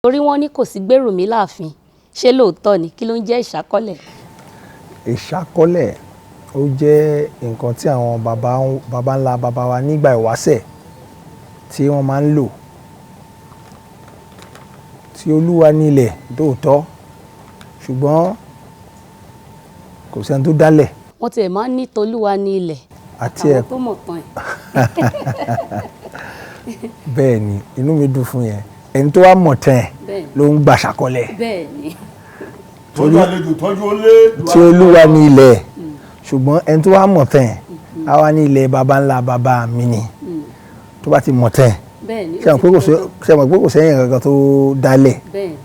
Torí wọ́n ní kò sí gbèrú mi láàfin, ṣé lóòótọ́ ni? Kí ló ń jẹ́ ìṣákọ́lẹ̀? Ìṣákọ́lẹ̀, ó jẹ́ nǹkan tí àwọn baba baba ńlá baba wa nígbà ìwáṣẹ̀ tí wọ́n máa ń lò. Tí Olúwa ní ilẹ̀ lóòótọ́, ṣùgbọ́n kò sí ẹni tó dálẹ̀. Wọ́n tiẹ̀ máa ń ní tolúwa ní ilẹ̀ àti àwọn ẹ̀ tó mọ̀ tán ẹ̀. Bẹ́ẹ̀ ni, inú mi dùn fún yẹn. Ẹni tó wá mọ̀ tán ẹ̀ ló ń gbà ṣàkọ́lẹ̀. Bẹ́ẹ̀ ni. Tọ́jú àlejò, tọ́jú olé. Tí Olúwa ní ilẹ̀, ṣùgbọ́n ẹni tó wá mọ̀ tán ẹ̀ á wá ní ilẹ̀ baba ńlá baba mi ni. Tó bá ti mọ̀ tán ẹ̀, Bẹ́ẹ̀ ni. ṣé mọ̀ pé kò sẹ́yìn kankan tó dálẹ̀? Bẹ́ẹ̀ ni.